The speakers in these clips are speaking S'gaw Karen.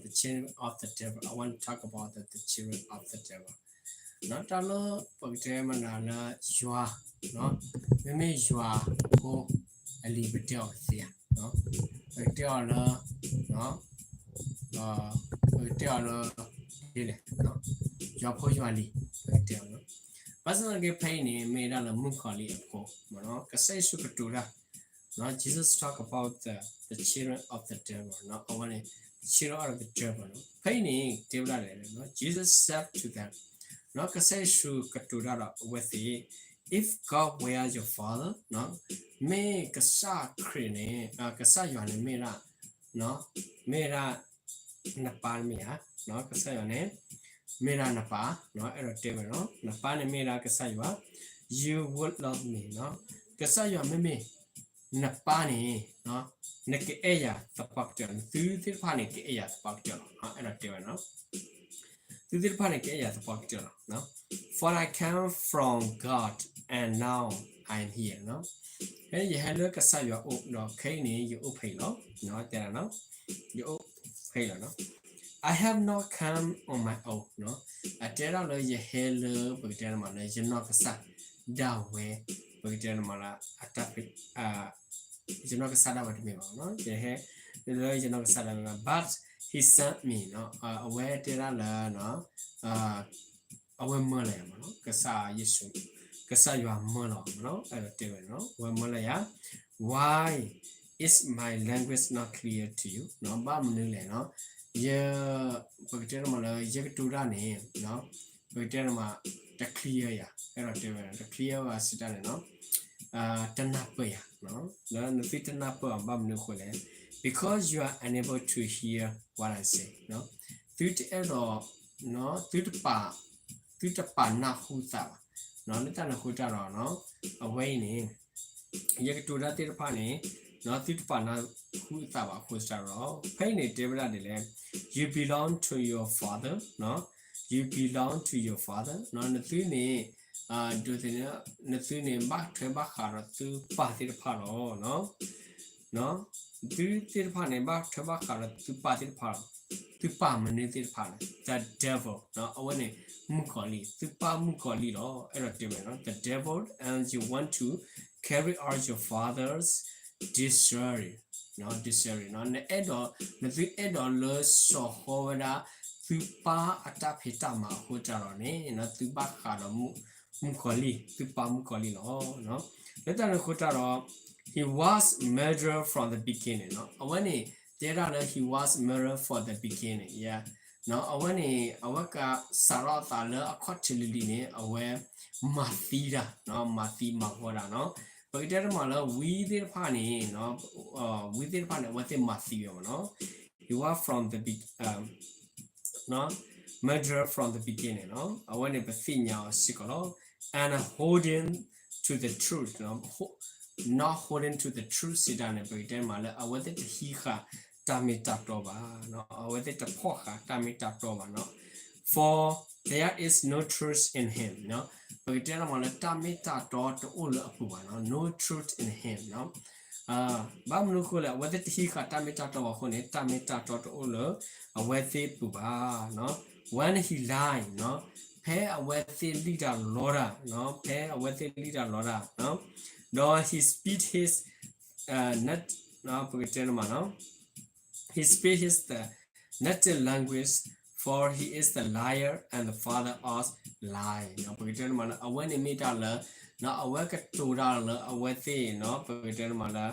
the children of the devil. I want to talk about the, the children of the devil. တၢ်လၢပကတဲမနုၤလၢယွၤ, မ့မ့ၢ်ယွၤဖိအလံၤပတဲအီၤသ့ဧါ, ပကတဲအီၤလၢ, ပကတဲအီၤလၢ, ဒ်လဲၣ်, ယွၤဖိယွၤလံၤ ပကတဲအီၤလၢ, ဘၣ်ဆၣ်သနာ်က့ဖဲအံၤန့ၣ် မ့ၢ်ဒၣ်လၢမုၣ်ကီၤလံၢ်အဖိ, ကစၢ်ယ့ၣ်ၡူးကတိၤတၢ် Jesus talk about the, the children of the devil, အဝဲန့ၣ် the children of the devil, ဖဲအံၤန့ၣ် တဲဝဲဒၣ်လဲၣ်, Jesus said to them, ကစၢ်ယ့ၣ်ၡူးကတိၤတၢ်ဒီးအဝဲသ့ၣ်, If God were your father, မ့ၢ်ကစၢ်ခရံာ်န့ၣ်, ကစၢ်ယွၤန့ၣ်မ့ၢ်ဒၣ်, မ့ၢ်ဒၣ်နပၢ်တမ့ၢ်ဧါ, ကစၢ်ယွၤန့ၣ် မ့ၢ်ဒၣ်နပၢ်, အဲၣ်ဒိးတဲဝဲ, နပၢ်န့ၣ်မ့ၢ်ဒၣ်ကစၢ်ယွၤ, you would love me, ကစၢ်ယွၤမ့မ့ၢ်နပၢ်န့ၣ်, နကအဲၣ်ယၤသပှၢ်ကတၢၢ်, နသုသ့ၣ်တဖၣ်န့ၣ် ကအဲၣ်ယၤသပှၢ်ကတၢၢ်လီၤ, အဲၣ်ဒိးတဲဝဲ, သုသ့ၣ်တဖၣ်န့ၣ် ကအဲၣ်ယၤသပှၢ်ကတၢၢ်လီၤ, For I come from God and now I am here, ဖဲယဟဲလၢကစၢ်ယွၤအအိၣ်ဒီးခဲအံၤန့ၣ် ယအိၣ်ဖဲအံၤလီၤ, တဲဒၣ်, ယအိၣ်ဖဲအံၤလီၤ, I have not come on my own, အတဲဒၣ်လၢယဟဲလၢ ပကတဲန့ၣ်မးလၢယနီၢ်ကစၢ်ဒၣ်ဝဲ, ပကတဲန့ၣ်မးလၢ ယနီၢ်ကစၢ်ဒၣ်ဝဲတမ့ၢ်ဘၣ်, ယဟဲလၢယနီၢ်ကစၢ်ဒၣ်ဝဲ, but he sent me, အဝဲတဲဒၣ်လၢ အဝဲမၢလီၤယၤမး, ကစၢ်ယ့ၣ်ၡူး, ကစၢ်ယွၤမၢလီၤမး, အဲၣ်ဒိးတဲဝဲ, အဝဲမၢလီၤယၤ, Why is my language not clear to you? ဘၣ်မနုၤလဲၣ်, ယ, ပကတဲန့ၣ်မးလၢ ယကတိၤတၢ်န့ၣ်, ပကတဲန့ၣ်မး တ clear ယၤ, အဲၣ်ဒိးတဲဝဲ တ clear ဘၣ်စံးတၢ်န့ၣ်, တနၢ်ပၢၢ်ယၤ, လၢနသုတနၢ်ပၢၢ်အီၤ ဘၣ်မနုၤအဃိလဲၣ်, because you are unable to hear what I say, သုတအဲၣ်ဒိး, သုတပာ်, သုတပာ်နၢ်ဟူသးဘၣ်, လၢတၢ်န့ၣ်အဃိတၢ်ဒီး အဝဲအံၤန့ၣ် ယကတိၤတၢ်သ့ၣ်တဖၣ်န့ၣ်, သုတပာ်နၢ်ဟူအသးဘၣ်အဃိသတးဒီး ဖဲအံၤန့ၣ်တဲဝဲဒၣ်ဒ်လဲၣ်, you belong to your father, you belong to your father, နသုန့ၣ်, ဒ်သိးန့ၣ်, နသုန့ၣ် ဘၣ်ထွဲဘၣ်ဃးဒီးသုပၢ်သ့ၣ်တဖၣ်လီၤ, သုသ့ၣ်တဖၣ်န့ၣ် ဘၣ်ထွဲဘၣ်ဃးဒီးသုပၢ်သ့ၣ်တဖၣ်, သုပၢ်မနုၤသ့ၣ်တဖၣ်လဲၣ်, the devil, အဝဲန့ၣ် မုၣ်ကီၤလံၢ်, သုပၢ်မုၣ်ကီၤလံၢ်လီၤ, အဲၣ်ဒိးတဲဝဲ, the devil, and you want to carry out your father's desire, desire, နအဲၣ်ဒိး, နသုအဲၣ်ဒိးလၢစိာ်ဃီဝဲဒၣ် သုပၢ်အတၢ်ဖံးတၢ်မၤအဃိတၢ်ဒီးန့ၣ် သုဘၣ်ဃးဒီးမုၣ်ကီၤလံၢ်, သုပၢ်မုၣ်ကီၤလံၢ်လီၤ. လၢတၢ်န့ၣ်အဃိတၢ်ဒီး he was murdered from the beginning, အဝဲန့ၣ် တဲဒၣ်လၢ he was murdered from the beginning, အဝဲန့ၣ် အဝဲကစးထီၣ်အသးလၢအခီၣ်ထံးလံၤလံၤန့ၣ် အဝဲမၤသံတၢ်, မၤသံမၤဂီၤတၢ်, ပကတဲတမးလၢ ဝံသ့ၣ်တဖၣ်န့ၣ်, ဝံသ့ၣ်တဖၣ်န့ၣ် အဝဲသ့ၣ်မၤသံဝဲမးနီၤ, he was from the be- murderer from the beginning, အဝဲန့ၣ်ပသ့ၣ်ညါအီၤစ့ၢ်ကီးလီၤ. And holding to the truth, not holding to the truth စံးတၢ်န့ၣ် ပကတဲမးလၢ အဝဲသ့ၣ်တဟံးဃာ်တၢ်မ့ၢ်တၢ်တီဘၣ်, အဝဲသ့ၣ်တဖီၣ်ဃာ်တၢ်မ့ၢ်တၢ်တီဘၣ်နီၤ, for there is no truth in him, ပကတဲတမးလၢ တၢ်မ့ၢ်တၢ်တီတအိၣ်လၢအပူၤဘၣ်နီၤ, no truth in him, ဘၣ်မနုၤအဃိလဲၣ်, အဝဲသ့ၣ်တဟံးဃာ်တၢ်မ့ၢ်တၢ်တီဘၣ်အဃိန့ၣ် တၢ်မ့ၢ်တၢ်တီတအိၣ်လၢအဝဲသ့ၣ်အပူၤဘၣ်. When he lied, ဖဲအဝဲသ့ၣ်လံၣ်တၢ်လီတၢ်, ဖဲအဝဲသ့ၣ်လံၣ်တၢ်လီတၢ်, ဒီး he speak his, ပကတဲတမးနီၤ, he speak his the native language, for he is the liar and the father of lie, ပကတဲတမးလၢ အဝဲန့ၣ်မ့ၢ်တၢ်လၢ အဝဲကတိၤတၢ်လၢအဝဲသ့ၣ်နီၤ, ပကတဲတမးလၢ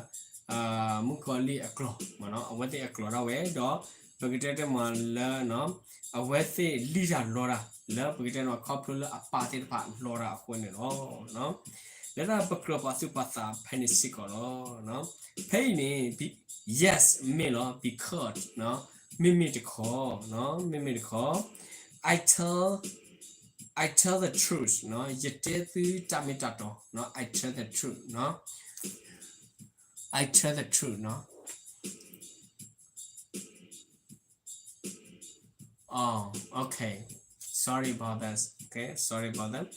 မုၣ်ကီၤလံၢ်အကျိာ်, အဝဲသ့ၣ်အကျိာ်ဒၣ်ဝဲ, ဒီးပကတဲတမးလၢ အဝဲသ့ၣ်လံၣ်တၢ်လီတၢ် လၢပကတဲတမးခီဖျိလၢအပၢ်သ့ၣ်တဖၣ်လီတၢ်အဃိန့ၣ်လီၤ. လၢတၢ်ပကြၢးပာ်သူၣ်ပာ်သးဖဲန့ၣ်စ့ၢ်ကီးလီၤ. ဖဲအံၤန့ၣ် yes မ့ၢ်လီၤ, because မ့မ့ၢ်တခီ, မ့မ့ၢ်တခီ, I tell, I tell the truth, ယတဲသုတၢ်မ့ၢ်တၢ်တီ, I tell the truth, I tell the truth, Oh, okay. Sorry about that. Okay, sorry about that.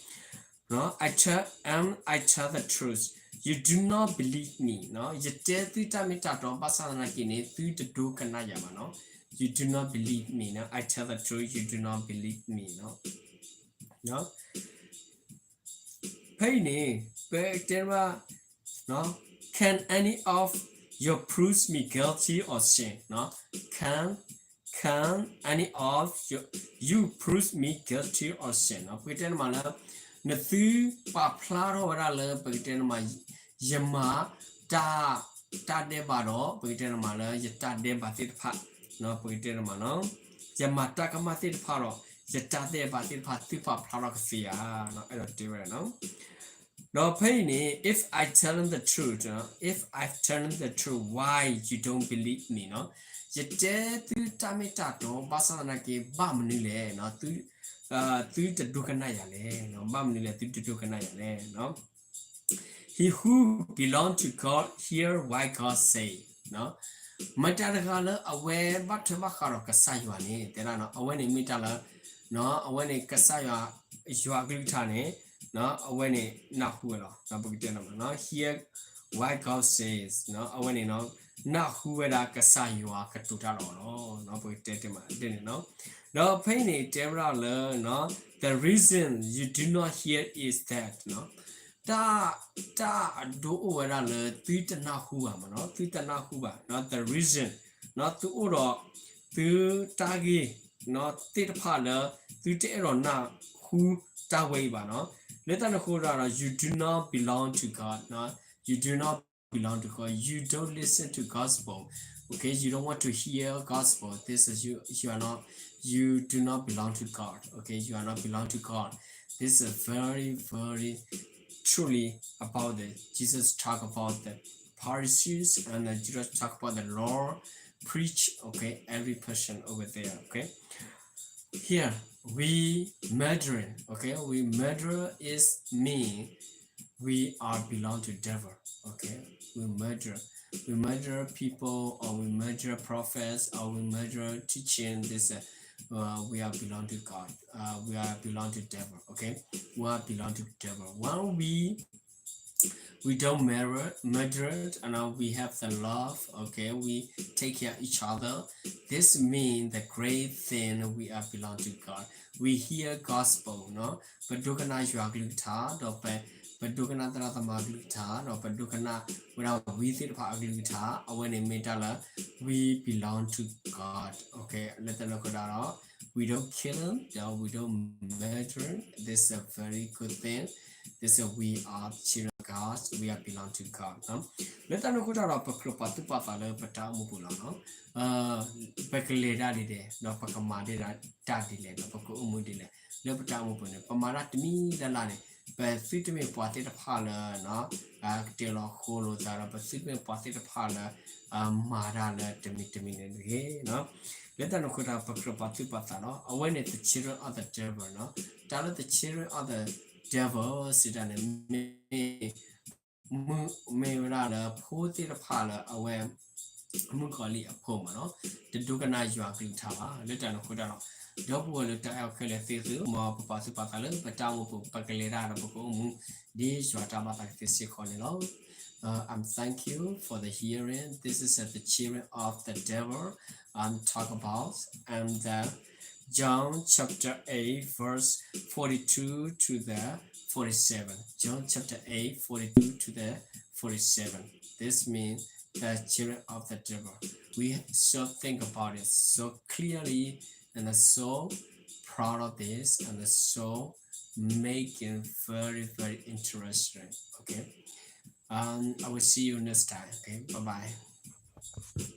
နီၤ, I tell, and I tell the truth. You do not believe me. နီၤ, ယတဲသုတၢ်မ့ၢ်တၢ်တီ ဘၣ်ဆၣ်သနာ်က့န့ၣ် သုတဒိကနၣ်ယၤဘၣ်နီၤ. you do not believe me နီၤ, I tell the truth, you do not believe me နီၤ. ဖဲအံၤန့ၣ် ပတဲဘၣ် Can any of you prove me guilty of sin နီၤ, Can, can any of you, you prove me guilty of sin နီၤ, ပကတဲန့ၣ်မးလၢ နသုပာ်ဖျါထီၣ်ဝဲဒၣ်လၢ ပကတဲန့ၣ်မး ယမၤတၢ် တၢ်ဒဲးဘးဒီး ပကတဲန့ၣ်မးလၢ ယတၢ်ဒဲးဘးသ့ၣ်တဖၣ် ပကတဲန့ၣ်မးနီၤ, ယမၤတၢ်ကမၣ်သ့ၣ်တဖၣ်ဒီး ယတၢ်ဒဲးဘးသ့ၣ်တဖၣ် သုပာ်ဖျါထီၣ်ကသ့ဧါ, အဲၣ်ဒိးတဲဝဲဒၣ်နီၤ. ဒီးဖဲအံၤန့ၣ် if I telling the truth, if I telling the truth, why you don't believe me နီၤ, ယတဲသုတၢ်မ့ၢ်တၢ်တီ ဘၣ်ဆၣ်သနာ်က့ ဘၣ်မနုၤလဲၣ် သုတဒိကနၣ်ယၤလဲၣ်, ဘၣ်မနုၤလဲၣ် သုတဒိကနၣ်ယၤလဲၣ်. He who belong to God hear what God say မ့ၢ်တၢ်တဂၤလၢအဝဲဘၣ်ထွဲဘၣ်ဃးဒီးကစၢ်ယွၤန့ၣ် တဲဒၣ်နီၤ, အဝဲန့ၣ်မ့ၢ်တၢ်လၢ အဝဲန့ၣ်ကစၢ်ယွၤ ယွၤအကလုၢ်ကထါန့ၣ် အဝဲန့ၣ်နၢ်ဟူဝဲလီၤ. ပကတဲန့ၣ်မးနီၤ hear what God says အဝဲန့ၣ် နၢ်ဟူဝဲဒၣ်ကစၢ်ယွၤကတိၤတၢ်ဒီးအီၤလီၤ. ပကတဲတ့ၢ်မးဒ်န့ၣ်နီၤ. ဒီးဖဲအံၤန့ၣ်တဲဝဲဒၣ်လၢ the reason you do not hear is that တၢ် တၢ်အဒိအိၣ်ဝဲဒၣ်လၢ သုတနၢ်ဟူဘၣ်မးနီၤ, သုတနၢ်ဟူဘၣ် the reason သုအိၣ်ဒီး သုတၢ်ဂ့ၢ် သ့ၣ်တဖၣ်လၢ သုတအဲၣ်ဒိးနၢ်ဟူတၢ်ဝဲအံၤဘၣ်နီၤ. လၢတၢ်န့ၣ်အဃိဒီး you do not belong to God, you do not belong to God, you don't listen to gospel, okay, you don't want to hear gospel, this is you, you are not, you do not belong to God, okay, you are not belong to God. This is very, very truly about the, Jesus talk about the Pharisees and the Jews talk about the law, preach, okay, every person over there, okay. Here, we murder, okay, we murder is mean we are belong to devil, okay, we murder, we murder people or we murder prophets or we murder teaching, this uh, uh, we are belong to God, uh, we are belong to devil, okay, we are belong to devil. When we we don't murder, murder, and uh, we have the love, okay, we take care of each other. This means the great thing we are belong to God. We hear gospel, ပဒိကနၣ်ယွၤကလုၢ်ကထါ ဒီးပ ပဒိကနၣ်သရၣ်သမါကလုၢ်ကထါ ဒီးပဒိကနၣ်ဝဲဒၣ်ဝံသ့ၣ်တဖၣ်အကလုၢ်ကထါ အဝဲန့ၣ်မ့ၢ်တၢ်လၢ we belong to God, okay, လၢတၢ်န့ၣ်အဃိဒီး we don't kill them, ဒီး we don't murder, this is a very good thing, this is we are children of God, we are belong to God လၢတၢ်န့ၣ်အဃိဒီး ပကြၢးပာ်သူၣ်ပာ်သးလၢပတၢ်အိၣ်မူပူၤလီၤ. ပကလဲၤတၢ်ဒ်လဲၣ် ဒီးပကမၤဒ်တၢ်ဒ်လဲၣ် ဒီးပကအိၣ်မူဒ်လဲၣ် လၢပတၢ်အိၣ်မူပူၤန့ၣ် ပမၤတၢ်တမံၤလၢ်လၢ်န့ၣ် ပသုတမ့ၢ်ပှၤသ့ၣ်တဖၣ်လၢ ကတဲလီၤဃိလိာ်သးဒီး ပသုတမ့ၢ်ပှၤသ့ၣ်တဖၣ်လၢ မၤတၢ်လၢတမံၤတမံၤန့ၣ်တဂ့ၤ. လၢတၢ်န့ၣ်အဃိဒီး ပကြၢးပာ်သူၣ်ပာ်သးလီၤ. အဝဲန့ၣ် the children of the devil တၢ်လၢ the children of the devil စံးတၢ်န့ၣ် မ့ၢ် မ့ၢ်ဝဲဒၣ်လၢဖိသ့ၣ်တဖၣ်လၢအဝဲ မုၣ်ကီၤလံၢ်အဖိမးနီၤ တဒိကနၣ်ယွၤကလုၢ်ကထါဘၣ်. လၢတၢ်န့ၣ်အဃိဒီး ဒီပုၢ်ဝဲၢ်လၢတၢ်အဲၣ်ခဲလၢာ်သ့ၣ်သု မ်ပပာ်သူၣ်ပာ်သးလၢပတၢ်အိၣ်မူပူၤ ပကလဲၤတၢ်ဒီးပကအိၣ်မူ ဒ်ယွၤတၢ်ဘၣ်သးကသ့စ့ၢ်ကီးန့ၣ်လီၤ. Um, thank you for the hearing. This is uh, the children of the devil. Um, talk about and the John chapter eight, verse forty-two to the forty-seven. John chapter eight, forty-two to the forty-seven. This means the children of the devil. We so think about it so clearly and so proud of this and so making very, very interesting. Okay. Um, I will see you next time. Okay. Bye bye.